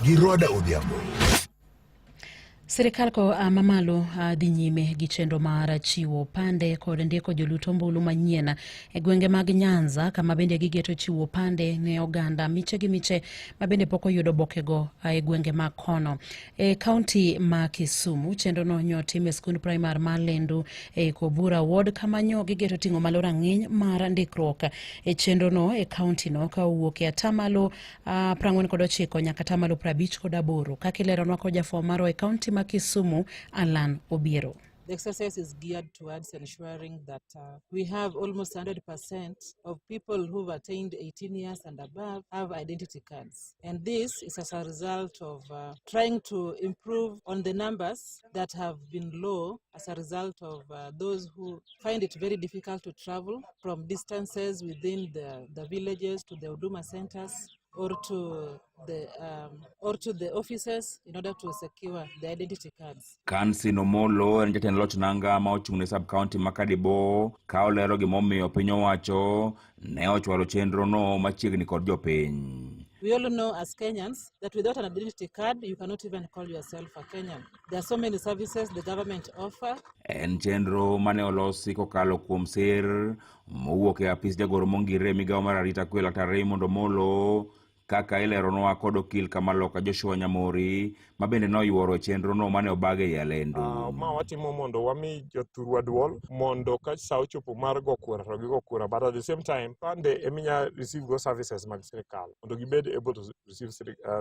Gi Rhoda Odhiambo. Sirikal ko mamalo dhi nyime gi chenro mar chiwo opande kod ndiko jolut ombulu manyien e gwenge mag Nyanza kama bende gigeto chiwo opande ne oganda miche gi miche ma bende pok oyudo obokego e gwenge mag kono. E kaunti ma Kisumu, chenrono nyo tim e skund primar ma Lendu e Kobura Ward kama nyo gigeto ting'o malo rang'iny mar ndikruok e chenrono e kauntino ka owuok e atamalo 49 nyaka atamalo 58 kaka ileronwa kod jafwambo marwa e kaunti ma Kisumu Alan Obiero. The exercise is geared towards ensuring that we have almost 100% of people who've attained 18 years and above have identity cards. And this is as a result of trying to improve on the numbers that have been low as a result of those who find it very difficult to travel from distances within the villages to the Huduma centers or to the offices in order to secure the identity cards. Kansin Omolo en jatend loch nanga ma ochung' ne sub county ma Kadibo ka olero gimomiyo piny owacho ne ochwalo chenro no machiegni kod jopiny. We all know as Kenyans that without an identity card, you cannot even call yourself a Kenyan. There are so many services the government offer. En chenro mane olosi kokalo kuom sir mowuok e apis jagoro mongire e migawo mar arita kwe Laktar Raymond Omolo kaka ileronwa kod okil Kamaloka Joshua Nyamori ma bende noyuoro e chenrono mane obag ei Alendu. Ma watimo mondo wami jothurwa duol mondo ka sa ochopo mar go kura to gigo kura, but at the same time kipande eminya receive go services mag sirikal mondo gibed able to receive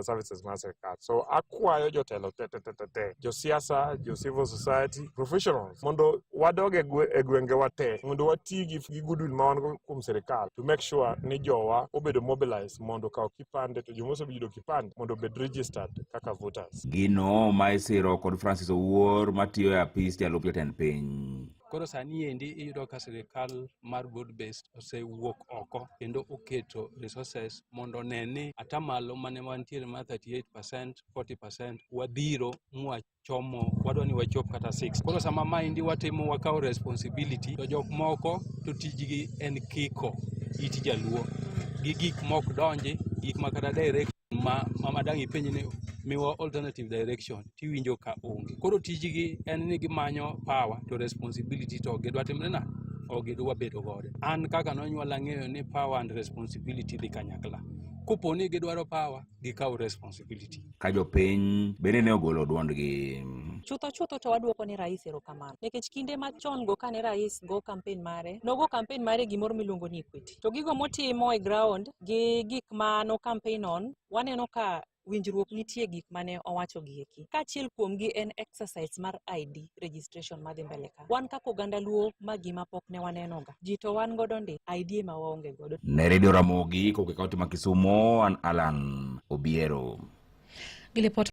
services mag sirikal. So akwayo jotelo te te te te te, josiasa, jo civil society, professionals, mondo wadog e gwengewa te mondo wati gi goodwill ma wan go kuom sirikal to make sure ni jowa obedo mobilized mondo okaw kipande, to joma oseyudo kipande mondo obed registered kaka voters. Gino ma isiro kod Francis Owuor matiyo e apis jalup jatend piny. Koro sani endi iyudo ka sirikal mar broad based osewuok oko kendo oketo resources mondo one ni atamalo mane wantiere mar 38%, 40% wadhiro mwachomo wadwa ni wachop kata 6. Koro sama maendi watimo, wakawo responsibility, to jok moko to tijgi en kiko it jaluo gi gik mok donji, gik ma kata direction ma dang' ipenj ni miwa alternative direction, tiwinjo ka onge. Koro tijgi en ni gimanyo power, to responsibility to ok gidwa timre nade, ok gidwa bedo godo. An kaka nonyuola ng'eyo ni power and responsibility dhi kanyakla. Kopo ni gidwaro power, gikaw responsibility. Ka jopiny bende ne ogolo duondgi. Chutho chutho to waduoko ne rais erokamano nikech kinde machon go kane rais go campaign mare, nogo campaign mare gimoro miluongo ni equity, to gigo motimo e ground gi gik ma no campaign on, waneno ka winjruok nitie gik mane owacho gi eki. Kaachiel kuomgi en exercise mar ID registration madhi mbele ka. Wan kaka oganda Luo, ma gima pok ne wanenoga ji to wan godo ndi ID ema waonge godo. Ne Radio Ramogi kowuok e kaunti ma Kisumu, an Alan Obiero. Gi lipot.